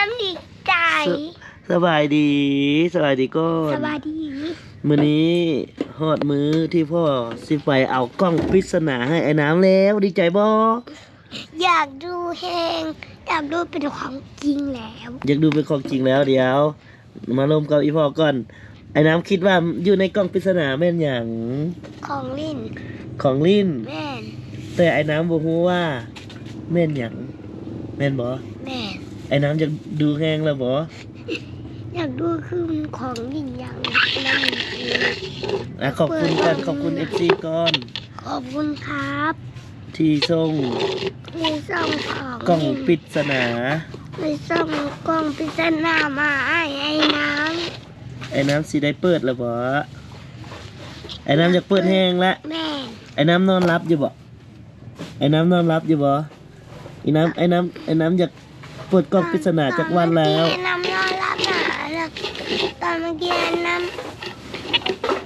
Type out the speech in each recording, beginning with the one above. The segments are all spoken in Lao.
ດີໃຈ. ສະ ສະບາຍດີ, ສະບາຍດີກ່ອນ. ສະບາຍດີ. ມື້ນີ້ຮອດມື້ທີ່ພໍ່ຊິໄປເອົາກ່ອງປິດສະໜາໃຫ້ອ້າຍນ້ຳແລ້ວ, ດີໃຈບໍ່? ຢາກດູແຮງ, ຢາກດູເປັນຂອງຈິງແລ້ວ. ຢາກດູເປັນຂອງຈິງແລ້ວ. ດຽວມາລົມກັບອີ່ພໍ່ກ່ອນ. ອ້າຍນ້ຳຄິດວ່າຢູ່ໃນກ່ອງປິດສະໜາແມ່ນຫຍັງ? ຂອງຫຼິ້ນ. ຂອງຫຼິ້ນ? ແມ່ນ. ແຕ່ອ້າຍນ້ຳບໍ່ຮູ້ວ່າແມ່ນຫຍັງ, ແມ່ນບໍ່? ແມ່ນ. ອ້າຍນ້ຳຢາກດູແຮງແລ້ວບໍ່? ຢາກດູຄືຂອງຫຼິ້ນຫຍັງ. ອ່ະ ຂອບຄຸນກ່ອນ, ຂອບຄຸນເອັຟຊີກ່ອນ. ຂອບຄຸນຄັບ ທີ່ສົ່ງ ທີ່ສົ່ງຂອງ ກ່ອງປິດສະໜາ ທີ່ສົ່ງກ່ອງປິດສະໜາມາໃຫ້ອ້າຍນ້ຳ. ອ້າຍນ້ຳຊິໄດ້ເປີດແລ້ວບໍ? ອ້າຍນ້ຳຢາກເປີດແຮງລະ. ແມ່ນ. ອ້າຍນ້ຳນອນຫຼັບຢູ່ບໍ? ອ້າຍນ້ຳນອນຫຼັບຢູ່ບໍ? ອີ່ນ້ຳ, ອ້າຍນ້ຳ, ອ້າຍນ້ຳຢາກເປີດກ່ອງປິດສະໜາຈັກວັນແລ້ວ. ຕອນເມື່ອກີ້ອ້າຍນ້ຳນອນຫຼັບນະ, ແລ້ວຕອນເມື່ອກີ້ອ້າຍນ້ຳ,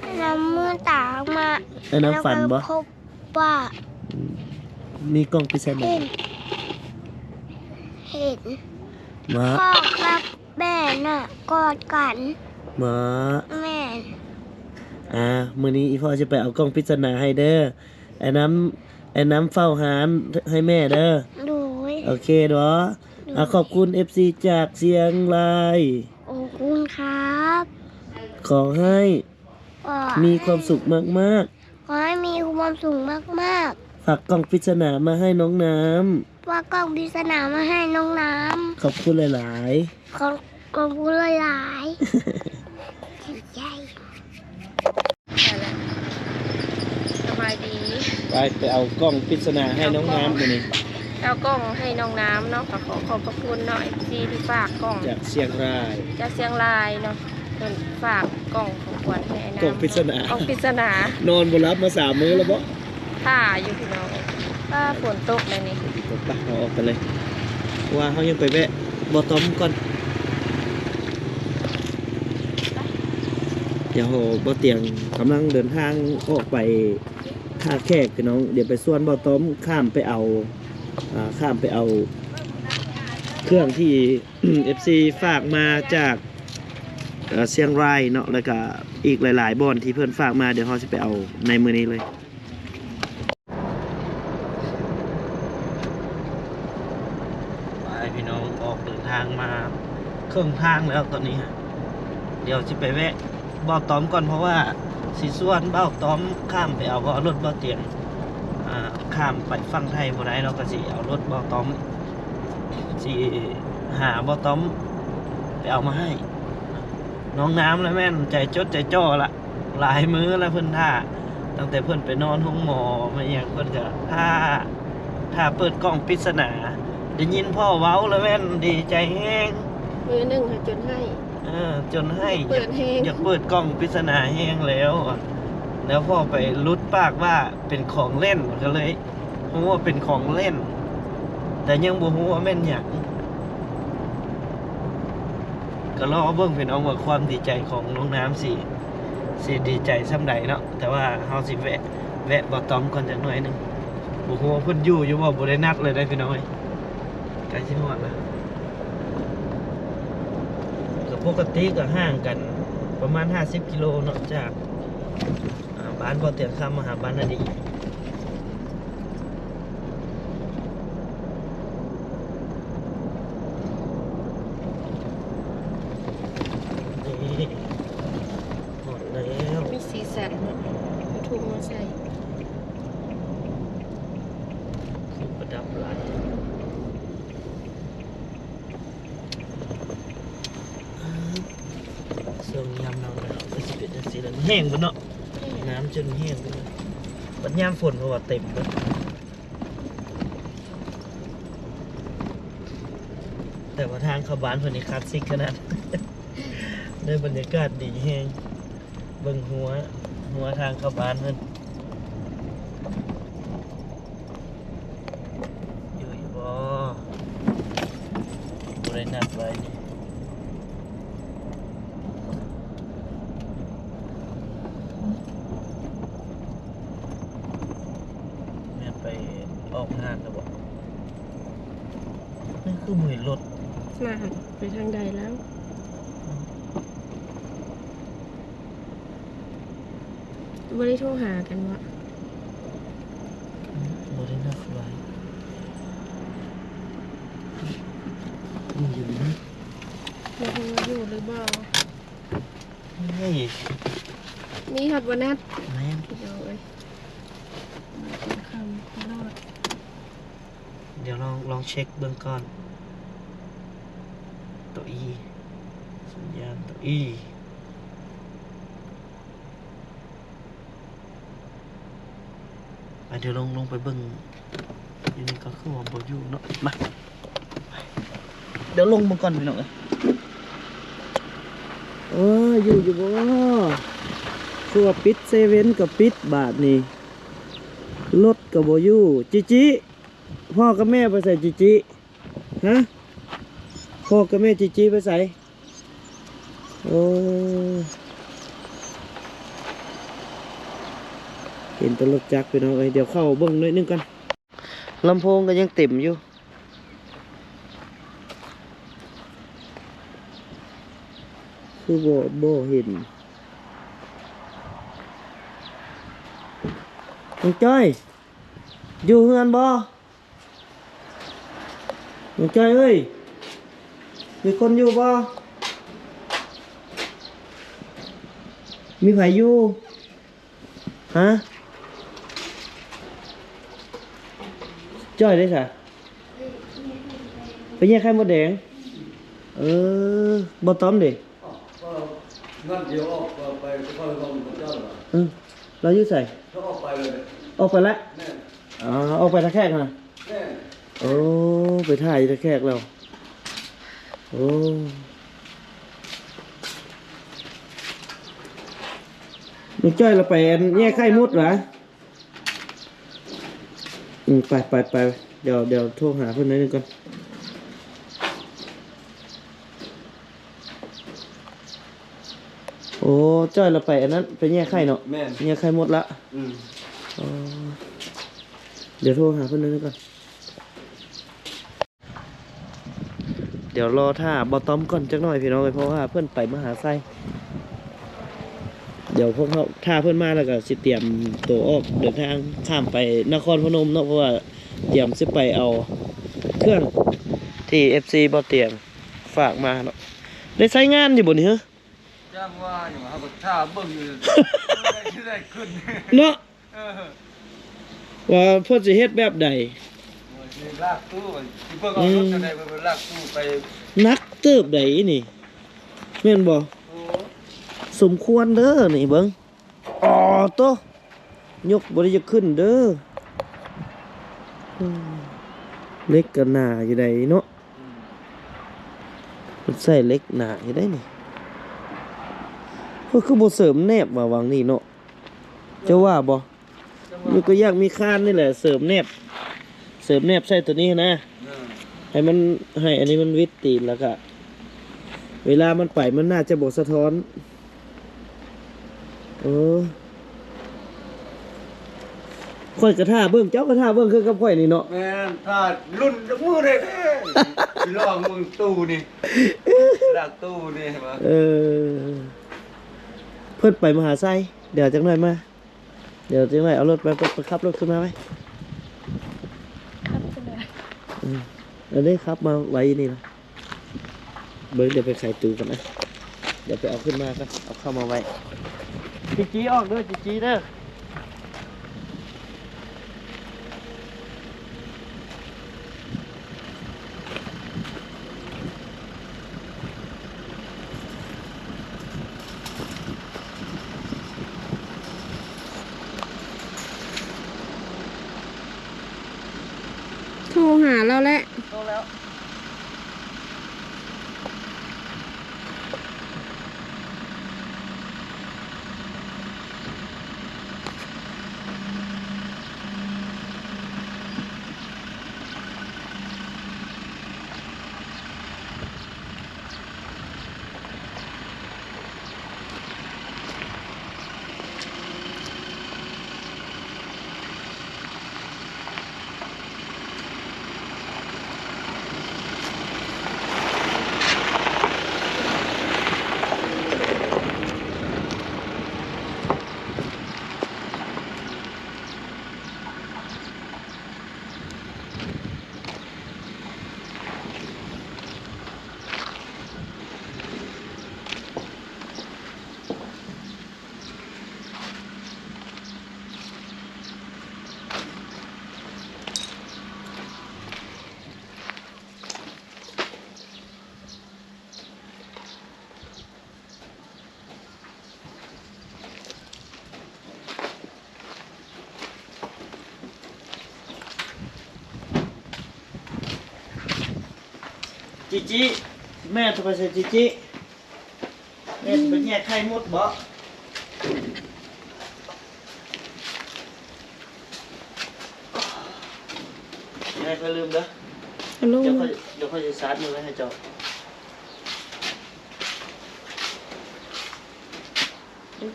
ອ້າຍນ້ຳມືຕາອອກມາ. ອ້າຍນ້ຳຝັນບໍ? ແລ້ວກໍພົບ ວ່າ ອືມ ມີກ່ອງປິດສະໜາ. ເຫັນ ເຫັນ ມາ ພໍ່ກັບແມ່ນະ ກອດກັນ. ມາ ແມ່ນ. ອ່າ ມື້ນີ້ອີ່ພໍ່ຊິໄປເອົາກ່ອງປິດສະໜາໃຫ້ເດີ. ອ້າຍນ້ຳ, ອ້າຍນ້ຳເຝົ້າຮ້ານໃຫ້ແມ່ເດີ. ໂດຍ. ໂອເຄບໍ່? ໂດຍ. ອ່າ ຂອບຄຸນເອັຟຊີຈາກຊຽງລາຍ. ຂອບຄຸນຄັບ. ຂໍໃຫ້ ຂໍໃຫ້ມີຄວາມສຸກມາກໆ. ຂໍໃຫ້ມີຄວາມສຸກມາກໆ. ຝາກກ່ອງປິດສະໜາມາໃຫ້ນ້ອງນ້ຳ. ຝາກກ່ອງປິດສະໜາມາໃຫ້ນ້ອງນ້ຳ. ຂອບຄຸນຫຼາຍໆ. ຂອບ ຂອບຄຸນຫຼາຍໆ. ຂອບໃຈ. ໄປແລ້ວ. ສະບາຍດີ. ໄປ, ໄປເອົາກ່ອງປິດສະໜາໃຫ້ນ້ອງນ້ຳມື້ນີ້. ເອົາກ່ອງໃຫ້ນ້ອງນ້ຳເນາະ, ກໍຂໍຂອບພະຄຸນເນາະ ເອັຟຊີ ທີ່ຝາກກ່ອງ ຈາກຊຽງລາຍ, ຈາກຊຽງລາຍເນາະ. ເພິ່ນຝາກກ່ອງຂອງຂວັນໃຫ້ອ້າຍນ້ຳ. ກ່ອງປິດສະໜາ. ກ່ອງປິດສະໜາ. ນອນບໍ່ຫຼັບມາສາມມື້ແລ້ວບໍ? ຖ້າຢູ່ພີ່ນ້ອງ. ອ້າ ຝົນຕົກແລ້ວນີ້. ຝົນຕົກ. ໄປ ເຮົາອອກໄປເລີຍ, ເພາະວ່າເຮົາຍັງໄປແວະບໍ່ຕ້ອມກ່ອນ. ດຽວບໍ່ຕຽງກຳລັງເດີນທາງອອກໄປທ່າແຂກພີ່ນ້ອງ. ດຽວໄປຊວນບໍ່ຕ້ອມຂ້າມໄປເອົາ, ອ່າ, ຂ້າມໄປເອົາເຄື່ອງທີ່ ເອັຟຊີ ຝາກມາຈາກ, ເອີ, ຊຽງລາຍເນາະ, ແລ້ວກະອີກຫຼາຍໆບ່ອນທີ່ເພິ່ນຝາກມາ, ດຽວເຮົາຊິໄປເອົາໃນມື້ນີ້ເລີຍ. ໄປພີ່ນ້ອງ, ອອກເດີນທາງມາເຄິ່ງທາງແລ້ວຕອນນີ້. ດຽວຊິໄປແວະບໍ່ຕ້ອມກ່ອນ, ເພາະວ່າຊິຊວນເບົາຕ້ອມຂ້າມໄປເອົາ, ເພາະວ່າລົດບໍ່ຕຽງ, ອ່າ, ຂ້າມໄປຝັ່ງໄທບໍ່ໄດ້ເນາະ, ກໍຊິເອົາລົດເບົາຕ້ອມ, ຊິຫາບໍ່ຕ້ອມໄປເອົາມາໃຫ້. ນ້ອງນ້ຳລະແມ່ນໃຈຈົດໃຈຈໍ້ລະ. ຫຼາຍມື້ແລ້ວເພິ່ນຖ້າ, ຕັ້ງແຕ່ເພິ່ນໄປນອນໂຮງໝໍມາອີ່ຫຍັງ, ເພິ່ນກະຖ້າ, ຖ້າເປີດກ່ອງປິດສະໜາ. ໄດ້ຍິນພໍ່ເວົ້າລະແມ່ນດີໃຈແຮງ. ມື້ໜຶ່ງຫາຈົນໄຫ້. ເອີ, ຈົນໄຫ້. ຢາກເປີດແຮງ. ຢາກ, ຢາກເປີດກ່ອງປິດສະໜາແຮງແລ້ວ. ແລ້ວພໍ່ໄປຫຼຸດປາກວ່າເປັນຂອງຫຼິ້ນ, ກໍເລີຍ ຮູ້ວ່າເປັນຂອງຫຼິ້ນ, ແຕ່ຍັງບໍ່ຮູ້ວ່າແມ່ນຫຍັງ. ກໍລໍເບິ່ງພີ່ນ້ອງວ່າຄວາມດີໃຈຂອງນ້ອງນ້ຳຊິ, ຊິດີໃຈສ່ຳໃດເນາະ. ແຕ່ວ່າເຮົາຊິແວະ, ແວະບໍ່ຕ້ອມກ່ອນຈັກໜ້ອຍໜຶ່ງ. ບໍ່ຮູ້ວ່າເພິ່ນຢູ່ຢູ່ບໍ່, ບໍ່ໄດ້ນັດເລີຍເດ້ພີ່ນ້ອງເອີຍ. ໃກ້ຊິຮອດລະ. ກໍປົກກະຕິກໍຫ່າງກັນປະມານຫ້າສິບກິໂລເນາະ, ຈາກ ອ່າ, ບ້ານບໍ່ຕຽງຄຳມາຫາບ້ານນາດີ. ນີ້ ຮອດແລ້ວ. ມີສີສັນເນາະ, ເອົາທຸງມາໃສ່. ເຄື່ອງປະດັບຫຼາຍ. ຊ່ວງຍາມໜາວໆ ກໍຊິເປັນຈັ່ງຊີ້ແຫຼະ. ແຫ້ງເບິດເນາະ, ແຫ້ງ. ນ້ຳຈົນແຫ້ງເບິດ. ບັດຍາມຝົນ ເພາະວ່າເຕັມເບິດ. ແຕ່ວ່າທາງເຂົ້າບ້ານເພິ່ນນີ້ຄລາສສິກຂະໜາດ. ໄດ້ບັນຍາກາດດີແຮງ. ເບິ່ງຮົ້ວ, ຮົ້ວທາງເຂົ້າບ້ານເພິ່ນ. ຢູ່ຢູ່ບໍ່? ບໍ່ໄດ້ນັດໄວ້ນີ້. ແມ່ນໄປອອກງານແລ້ວບໍ່? ນີ້ຄືບໍ່ເຫັນລົດ. ນານ ໄປທາງໃດແລ້ວ? ບໍ່ໄດ້ໂທຫາກັນບໍ? ບໍ່ໄດ້ນັດໄວ້. ຍັງຢູ່ນະ? ບໍ່ຮູ້ວ່າຢູ່ຫຼືບໍ່. ເຮີ້ຍ ມີຮອດບໍ່ນັດ. ແມ່ນ. ໂດຍ ມາກິນເຂົ້າຢູ່ຕະຫຼອດ. ດຽວລອງ ລອງເຊັກເບິ່ງກ່ອນ. ໂຕອີ ສັນຍານໂຕອີ. ໄປ ດຽວລົງ ລົງໄປເບິ່ງຢູ່ນີ້ກໍຄືວ່າບໍ່ຢູ່ເນາະ. ມາ ດຽວລົງເບິ່ງກ່ອນພີ່ນ້ອງເອີຍ. ເອີ ຢູ່ ຢູ່ບໍ່? ຄືວ່າປິດ ເຊເວັນກໍປິດບາດນີ້. ລົດກໍບໍ່ຢູ່. ຈິຈິ ພໍ່ກັບແມ່ໄປໃສ? ຈິຈິ ຮະ? ພໍ່ກັບແມ່ຈິຈິໄປໃສ? ໂອ້ ເຫັນແຕ່ລົດຈັກພີ່ນ້ອງເອີຍ. ດຽວເຂົ້າເບິ່ງໜ້ອຍໜຶ່ງກ່ອນ. ລຳໂພງກໍຍັງເຕັມຢູ່. ຄືບໍ່ ບໍ່ເຫັນ. ນ້ອງຈ້ອຍ ຢູ່ເຮືອນບໍ່? ນ້ອງຈ້ອຍເອີຍ ມີຄົນຢູ່ບໍ່? ມີໃຜຢູ່? ຮະ? ຈ້ອຍໄດ້ສະ? ໄປແຍກໄຂ່ມົດແດງ. ເອີ ບໍ່ຕ້ອມເດ? ນັ້ນດຽວອອກໄປ ໄປເຂົ້າຫ້ອງເຈົ້າລະ. ເອີ ລາວຢູ່ໃສ? ລາວອອກໄປແລ້ວເດ. ອອກໄປແລ້ວ? ແມ່ນ. ອໍ ອອກໄປທ່າແຂກຫັ້ນນະ? ແມ່ນ. ໂອ້ ໄປຖ້າຢູ່ທ່າແຂກແລ້ວ. ໂອ້ ນ້ອງຈ້ອຍລະໄປອັນແຍກໄຂ່ມົດຫວາ? ອືມ ໄປ ໄປ ໄປ ດຽວ ດຽວໂທຫາເພິ່ນໜ້ອຍໜຶ່ງກ່ອນ. ໂອ້ ຈ້ອຍລະໄປອັນນັ້ນ ໄປແຍກໄຂ່ເນາະ. ແມ່ນ ແຍກໄຂ່ມົດລະ. ອືມ ອໍ ດຽວໂທຫາເພິ່ນໜ້ອຍໜຶ່ງກ່ອນ. ດຽວລໍຖ້າບ່າວຕ້ອມກ່ອນຈັກໜ້ອຍພີ່ນ້ອງເອີຍ ເພາະວ່າເພິ່ນໄປມະຫາໄຊ. ດຽວພວກເຮົາຖ້າເພິ່ນມາແລ້ວກໍຊິຕຽມໂຕອອກເດີນທາງຂ້າມໄປນະຄອນພະນົມເນາະ ເພາະວ່າຕຽມຊິໄປເອົາເຄື່ອງທີ່ເອັຟຊີບ່າວຕຽງຝາກມາເນາະ. ໄດ້ໃຊ້ງານຢູ່ບໍ່ນີ້ເຮີ? ຈັ່ງວ່າຢູ່ ເຮົາກໍຖ້າເບິ່ງຢູ່ ໄດ້ ໄດ້ຂຶ້ນເນາະ. ເອີ ວ່າເພິ່ນຊິເຮັດແບບໃດ? ໂອ້ຍ ຊິລາກຕູ້ ຊິເບິ່ງເອົາລົດຈັ່ງໃດ ເພິ່ນລາກຕູ້ໄປ. ໜັກເຕີບໃດນີ້ ແມ່ນບໍ່? ໂອ້ ສົມຄວນເດີນີ້ ເບິ່ງ. ອໍ ໂຕ ຍົກບໍ່ໄດ້ຢາກຂຶ້ນເດີ. ເຫຼັກກໍໜາຢູ່ໃດເນາະ. ອືມ ເພິ່ນໃຊ້ເຫຼັກໜາຢູ່ໃດນີ້. ເພິ່ນຄືບໍ່ເສີມແໜບວ່າຫວ່າງນີ້ເນາະ? ເຈົ້າວ່າບໍ່? ຢູ່ກໍຢາກມີຄານນີ້ແຫຼະ ເສີມແໜບ ເສີມແໜບໃສ່ໂຕນີ້ຫັ້ນນະ. ເອີ ໃຫ້ມັນ ໃຫ້ອັນນີ້ມັນວິດຕີນ ແລ້ວກະເວລາມັນໄປມັນໜ້າຈະບໍ່ສະທ້ອນ. ເອີ ຂ້ອຍກໍຖ້າເບິ່ງ ເຈົ້າກໍຖ້າເບິ່ງຄືກັບຂ້ອຍນີ້ເນາະ. ແມ່ນ ຖ້າລຸ້ນຈັກມື້ໃດແທ້ ຊິລອງເບິ່ງຕູ້ນີ້ ລາກຕູ້ນີ້ວ່າ. ເອີ ເພິ່ນໄປມະຫາໄຊ ດຽວຈັກໜ້ອຍມາ. ດຽວຈັ່ງໃດເອົາລົດໄປ ໄປຂັບລົດຂຶ້ນມາໄວ້. ຂັບຂຶ້ນມາ ເອີ ເອົາເດ້ ຂັບມາໄວ້ຢູ່ນີ້ລະ. ເບິ່ງ ດຽວໄປໄຂຕູ້ກ່ອນນະ ດຽວໄປເອົາຂຶ້ນມາກ່ອນ ເອົາເຂົ້າມາໄວ້. ຈີຈີອອກເດີ ຈີຈີເດີ. ໂທຫາລາວແຫຼະ. ໂທແລ້ວ. ໂ ຈິຈິ ແມ່ນ ໄປໃສ່ຈິຈິ ແມ່ນ ໄປແຍກໄຂ່ໝົດບໍ? ແມ່ ຂ້ອຍລືມເດີ. ຮາໂລ ດຽວຂ້ອຍ ດຽວຂ້ອຍຊິຊາດມືໄວ້ໃຫ້ເຈົ້າ.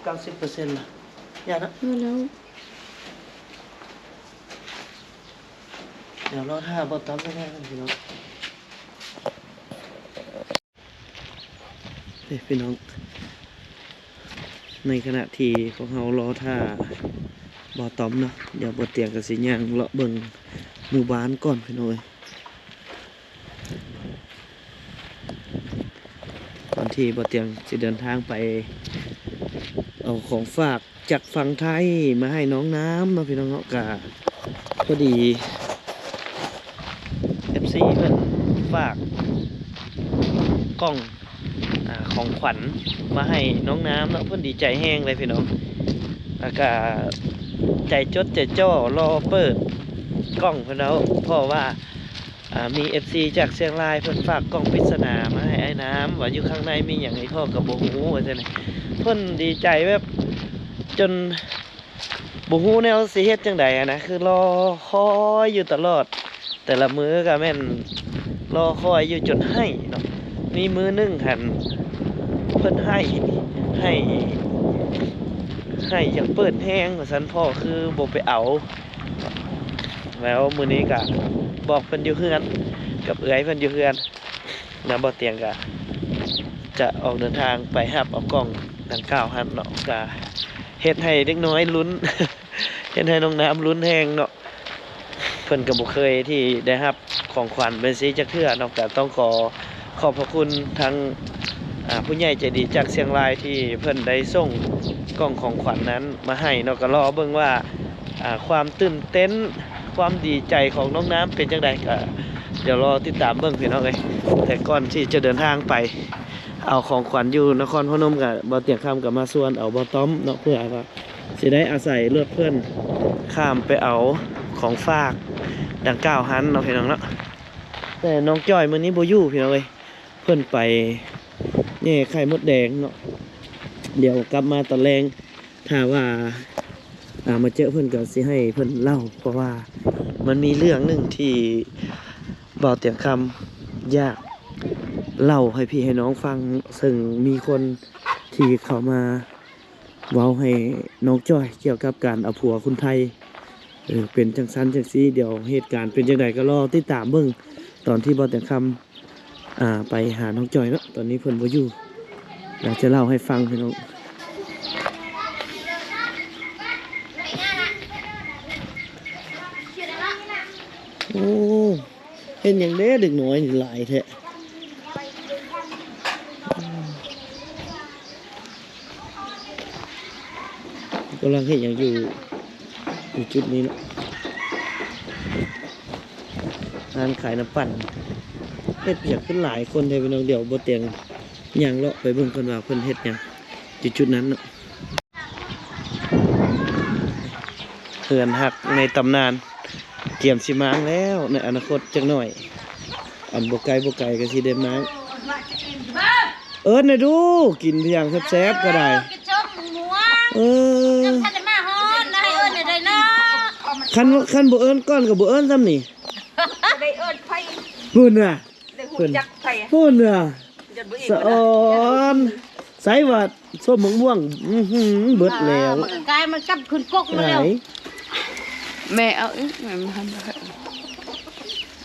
ເກົ້າສິບເປີເຊັນລະ ຢ່ານະ. ເອີ ແລ້ວ ດຽວລໍຖ້າບໍ່ຕ້ອງໄດ້ແລ້ວພີ່ນ້ອງ. ເດ້ພີ່ນ້ອງ ໃນຂະນະທີ່ພວກເຮົາລໍຖ້າບ່າວຕ້ອມເນາະ, ດຽວບ່າວຕຽງກໍຊິຍ່າງເລາະເບິ່ງໝູ່ບ້ານກ່ອນພີ່ນ້ອງເອີຍ. ກ່ອນທີ່ບ່າວຕຽງຊິເດີນທາງໄປເອົາຂອງຝາກຈາກຝັ່ງໄທມາໃຫ້ນ້ອງນ້ຳເນາະພີ່ນ້ອງເນາະ, ກະພໍດີເອັຟຊີເພິ່ນຝາກກ່ອງ ອາ ຂອງຂວັນມາໃຫ້ນ້ອງນ້ຳເນາະ, ເພິ່ນດີໃຈແຮງເລີຍພີ່ນ້ອງ. ແລ້ວກະໃຈຈົດໃຈຈໍ້ລໍເປີດກ່ອງເພິ່ນເນາະ, ເພາະວ່າ ອາ ມີເອັຟຊີຈາກຊຽງລາຍ ເພິ່ນຝາກກ່ອງປິດສະໜາມາໃຫ້ອ້າຍນ້ຳ ວ່າຢູ່ຂ້າງໃນມີຫຍັງ ອີ່ພໍ່ກໍບໍ່ຮູ້ວ່າຊັ້ນ. ເພິ່ນດີໃຈແບບຈົນບໍ່ຮູ້ແນວຊິເຮັດຈັ່ງໃດຫັ້ນນະ, ຄືລໍຄອຍຢູ່ຕະຫຼອດ, ແຕ່ລະມື້ກໍແມ່ນລໍຄອຍຢູ່ຈົນໄຫ້ເນາະ. ມີມື້ໜຶ່ງຫັ້ນເພິ່ນໄຫ້ ໄຫ້ ໄຫ້ຢາກເປີດແຮງວ່າຊັ້ນ, ພໍ່ຄືບໍ່ໄປເອົາ. ແລ້ວມື້ນີ້ກະບອກເພິ່ນຢູ່ເຮືອນ ກັບເອື້ອຍເພິ່ນຢູ່ເຮືອນນະ, ບ່າວຕຽງກະຈະອອກເດີນທາງໄປຮັບເອົາກ່ອງດັ່ງກ່າວຫັ້ນເນາະ, ກະເຮັດໃຫ້ເດັກນ້ອຍລຸ້ນ ເຮັດໃຫ້ນ້ອງນ້ຳລຸ້ນແຮງເນາະ. ເພິ່ນກໍບໍ່ເຄີຍທີ່ໄດ້ຮັບຂອງຂວັນແບບຊີ້ຈັກເທື່ອເນາະ, ກໍຕ້ອງຂໍຂອບພະຄຸນທາງ ອາ ຜູ້ໃຫຍ່ໃຈດີຈາກຊຽງລາຍ ທີ່ເພິ່ນໄດ້ສົ່ງກ່ອງຂອງຂວັນນັ້ນມາໃຫ້ເນາະ. ກໍລໍເບິ່ງວ່າ ອາ ຄວາມຕື່ນເຕັ້ນ ຄວາມດີໃຈຂອງນ້ອງນ້ຳເປັນຈັ່ງໃດ ກໍດຽວລໍຕິດຕາມເບິ່ງພີ່ນ້ອງເອີຍ. ແຕ່ກ່ອນທີ່ຈະເດີນທາງໄປເອົາຂອງຂວັນຢູ່ນະຄອນພະນົມ ກໍບ່າວຕຽງຄຳກໍມາຊວນເອົາບ່າວຕ້ອມເນາະ, ເພື່ອວ່າ ຊິໄດ້ອາໄສລົດເພິ່ນຂ້າມໄປເອົາຂອງຝາກດັ່ງກ່າວຫັ້ນເນາະ ພີ່ນ້ອງເນາະ. ແຕ່ນ້ອງຈ້ອຍມື້ນີ້ບໍ່ຢູ່ພີ່ນ້ອງເອີຍ, ເພິ່ນໄປແຍ່ໄຂ່ມົດແດງເນາະ. ດຽວກັບມາຕອນແລງ ຖ້າວ່າ ອາ ມາເຈີເພິ່ນກໍຊິໃຫ້ເພິ່ນເລົ່າ, ເພາະວ່າມັນມີເລື່ອງໜຶ່ງທີ່ບ່າວຕຽງຄຳຢາກເລົ່າໃຫ້ພີ່ໃຫ້ນ້ອງຟັງ, ເຊິ່ງມີຄົນທີ່ເຂົ້າມາ ເວົ້າໃຫ້ນ້ອງຈ້ອຍກ່ຽວກັບການເອົາຜົວຄົນໄທ ເອີ ເປັນຈັ່ງຊັ້ນຈັ່ງຊີ້. ດຽວເຫດການເປັນຈັ່ງໃດກໍລໍຕິດຕາມເບິ່ງຕອນທີ່ບ່າວແຕງຄຳ ອ່າ ໄປຫານ້ອງຈ້ອຍເນາະ. ຕອນນີ້ເພິ່ນບໍ່ຢູ່, ດຽວຈະເລົ່າໃຫ້ຟັງພີ່ນ້ອງ. ໂອ້ ເຮັດຫຍັງເດ້ ເດັກນ້ອຍນີ້ຫຼາຍແທ້? ກຳລັງເຮັດຫຍັງຢູ່ ຢູ່ຈຸດນີ້ເນາະ, ຮ້ານຂາຍນ້ຳປັ່ນ. ເຮັດຫຍັງຄືຫຼາຍຄົນແທ້ພີ່ນ້ອງ? ດຽວບໍ່ແຕງຍ່າງເລາະໄປເບິ່ງກ່ອນວ່າເພິ່ນເຮັດຫຍັງຢູ່ຈຸດນັ້ນເນາະ. ເຮືອນຮັກໃນຕຳນານ ກຽມຊິມ້າງແລ້ວໃນອະນາຄົດຈັກໜ້ອຍ, ອັນບໍ່ໄກບໍ່ໄກກໍຊິໄດ້ມ້າງ. ເອີ້ນແດ່ດູ ກິນພຽງແຊບໆກໍໄດ້. ເອີ ເອີ ເຈົ້າບໍ່ທັນໄດ້ມາຮອດນະ ໃຫ້ເອີ້ນແດ່ເນາະ. ຄັນ ຄັນບໍ່ເອີ້ນກ່ອນກໍບໍ່ເອີ້ນຊ້ຳນີ້. ບໍ່ໄດ້ເອີ້ນໃຜ. ພຸ້ນນະ. ໄດ້ຮູ້ຈັກໃຜ ພຸ້ນນະ ສະອອນ ໃສວ່າສົ້ມໝາກມ່ວງ ອື້ຫື ເບິດແລ້ວ ມັນກາຍ ມັນກັບຂຶ້ນກົກມາແລ້ວ. ແມ່ເອົາອີກ ແມ່ມັນ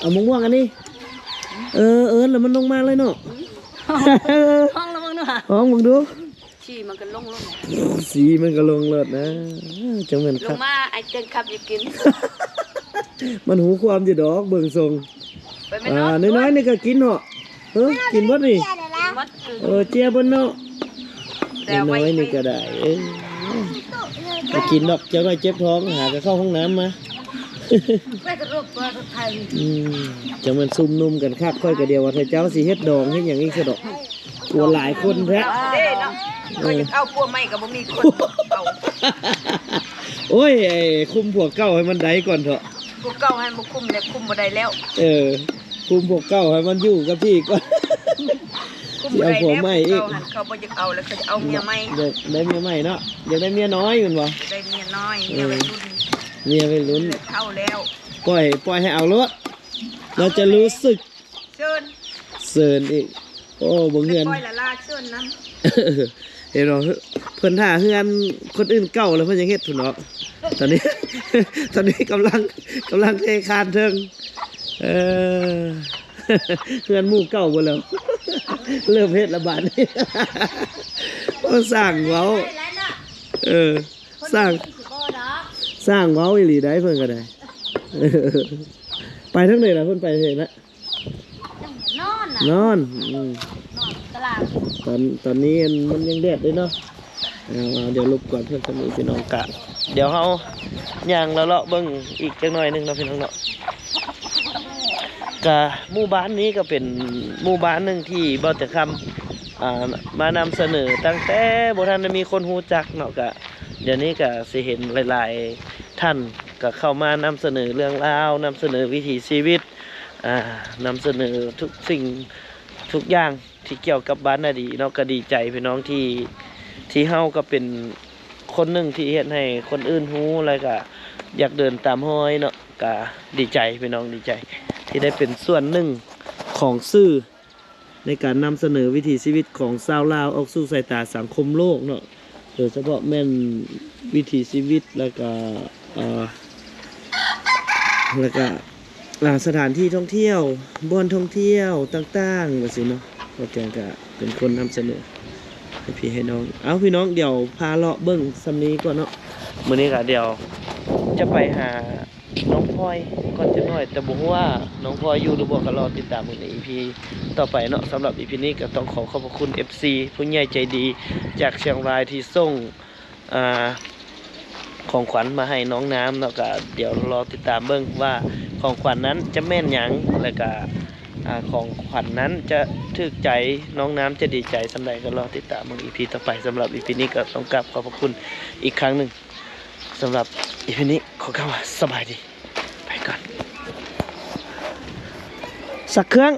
ເອົາໝາກມ່ວງອັນນີ້ ເອີ ເອີ້ນແລ້ວມັນລົງມາເລີຍເນາະ. ຮ້ອງລະເບິ່ງດູ ຮ້ອງເບິ່ງດູ. ສີມັນກໍລົງໂລດ ສີມັນກໍລົງໂລດນະ. ຈັ່ງແມ່ນຄັກ ລົງມາ ອ້າຍເຕີງຂັບຢູ່ກິນ ມັນຮູ້ຄວາມຢູ່ດອກ ເບິ່ງຊົງ. ອ່າ ນ້ອຍໆນີ້ກໍກິນເນາະ. ເອີ ກິນເບິດນີ້. ເອີ ເຈ້ຍເບິດເນາະ. ນ້ອຍໆນີ້ກໍໄດ້ ເອີ ບໍ່ກິນດອກ ຈັກໜ້ອຍເຈັບທ້ອງ ຫາກໍເຂົ້າຫ້ອງນ້ຳມາ. ອືມ ຈັ່ງແມ່ນຊຸມນຸມກັນຄັກ. ຂ້ອຍກໍດຽວວ່າ ຖ້າເຈົ້າຊິເຮັດດອງເຮັດຫຍັງອີກຊະດອກ. ຜົວຫຼາຍຄົນແທ້ ເດ້ເນາະ. ເອີ ເຂົາຢາກເອົາຜົວໃໝ່ກໍບໍ່ມີຄົນເອົາ. ໂອ້ຍ ຄຸມຜົວເກົ່າໃຫ້ມັນໄດ້ກ່ອນເຖາະ. ຜົວເກົ່າໃຫ້ບໍ່ຄຸມແລ້ວ ຄຸມບໍ່ໄດ້ແລ້ວ. ເອີ ຄຸມພວກເກົ່າໃຫ້ມັນຢູ່ກັບທີ່ກ່ອນ ຄຸມບໍ່ໄດ້ແລ້ວ ຊິເອົາຜົວໃໝ່ອີກ ເຂົາຫັ້ນ ເຂົາບໍ່ຢາກເອົາແລ້ວ ເຂົາຈະເອົາເມຍໃໝ່ ຢາກໄດ້ເມຍໃໝ່ເນາະ ຢາກໄດ້ເມຍນ້ອຍແມ່ນບໍ່? ຢາກໄດ້ເມຍນ້ອຍ ເອີ ເມຍໄວລຸ້ນ ເມຍໄວລຸ້ນ ເຖົ້າແລ້ວ ປ່ອຍ ປ່ອຍໃຫ້ເອົາໂລດ ລາວຈະຮູ້ສຶກ ເຊີນ ເຊີນອີກ ໂອ້ ເບິ່ງເຮືອນ ໄປປ່ອຍລະລາເຊີນນຳ ເຫັນບໍ່ ເພິ່ນຖ້າເຮືອນຄົນອື່ນເກົ່າແລ້ວເພິ່ນຍັງເຮັດພຸ້ນເນາະ ຕອນນີ້ ຕອນນີ້ກຳລັງ ກຳລັງເທຄານເທິງ ເອີ ເຮືອນໝູ່ເກົ່າເບິດແລ້ວ ເລີ່ມເຮັດລະບາດນີ້ ໂອ້ ຊ່າງເວົ້າ ເອີ ຊ່າງ ຊ່າງເວົ້າອີ່ຫຼີໄດ໋ ເພິ່ນກໍໄດ້ ໄປທາງໃດລະ ເພິ່ນໄປທາງໃດລະ? ນອນນະ ນອນ ອືມ ນອນຕະຫຼາດ ຕອນ ຕອນນີ້ມັນຍັງແດດເດ້ເນາະ ເອົາ ດຽວລົບກວນເພິ່ນສ່ຳນີ້ພີ່ນ້ອງ ກະດຽວເຮົາຍ່າງເລາະໆເບິ່ງອີກຈັກໜ້ອຍໜຶ່ງເນາະພີ່ນ້ອງເນາະ ກະໝູ່ບ້ານນີ້ກໍເປັນໝູ່ບ້ານໜຶ່ງທີ່ເບົາແຕ່ຄຳ ອ່າ ມານຳສະເໜີຕັ້ງແຕ່ບໍ່ທັນໄດ້ມີຄົນຮູ້ຈັກເນາະ ກະດຽວນີ້ກະຊິເຫັນຫຼາຍໆທ່ານກໍເຂົ້າມານຳສະເໜີເລື່ອງລາວ ນຳສະເໜີວິຖີຊີວິດ ອ່າ ນຳສະເໜີທຸກສິ່ງທຸກຢ່າງທີ່ກ່ຽວກັບບ້ານນາດີເນາະ ກໍດີໃຈພີ່ນ້ອງທີ່ ທີ່ເຮົາກໍເປັນຄົນໜຶ່ງທີ່ເຮັດໃຫ້ຄົນອື່ນຮູ້ ແລ້ວກໍຢາກເດີນຕາມຮອຍເນາະ ກໍດີໃຈພີ່ນ້ອງ ດີໃຈທີ່ໄດ້ເປັນສ່ວນໜຶ່ງຂອງສື່ ໃນການນຳສະເໜີວິຖີຊີວິດຂອງຊາວລາວອອກສູ່ສາຍຕາສັງຄົມໂລກເນາະ ໂດຍສະເພາະແມ່ນວິຖີຊີວິດ ແລ້ວກະ ເອີ ແລ້ວກະ ອ່າ ສະຖານທີ່ທ່ອງທ່ຽວ ບ່ອນທ່ອງທ່ຽວຕ່າງໆ ວ່າຊີ້ເນາະ ບ່າວແກງກະເປັນຄົນນຳສະເໜີໃຫ້ພີ່ໃຫ້ນ້ອງ ເອົາ ພີ່ນ້ອງ ດຽວພາເລາະເບິ່ງສ່ຳນີ້ກ່ອນເນາະ ມື້ນີ້ກະດຽວຈະໄປຫາ ນ້ອງພອຍກ່ອນຈັກໜ້ອຍ ແຕ່ບໍ່ຮູ້ວ່ານ້ອງພອຍຢູ່ຫຼືບໍ່ ກໍລໍຕິດຕາມເບິ່ງໃນອີພີຕໍ່ໄປເນາະ. ສຳລັບອີພີນີ້ກໍຕ້ອງຂໍຂອບພະຄຸນເອັຟຊີຜູ້ໃຫຍ່ໃຈດີຈາກຊຽງລາຍທີ່ສົ່ງ ອ່າ ຂອງຂວັນມາໃຫ້ນ້ອງນ້ຳເນາະ. ກໍດຽວລໍຕິດຕາມເບິ່ງວ່າຂອງຂວັນນັ້ນຈະແມ່ນຫຍັງ ແລ້ວກໍ ອ່າ ຂອງຂວັນນັ້ນຈະຖືກໃຈນ້ອງນ້ຳ ຈະດີໃຈສ່ຳໃດ ກໍລໍຕິດຕາມເບິ່ງອີພີຕໍ່ໄປ. ສຳລັບອີພີນີ້ກໍຕ້ອງກາບຂອບພະຄຸນອີກຄັ້ງໜຶ່ງ. ສຳລັບອີພີນີ້ຂໍກ່າວວ່າສະບາຍດີ ໄປກ່ອນ ສັກເຄື່ອງ.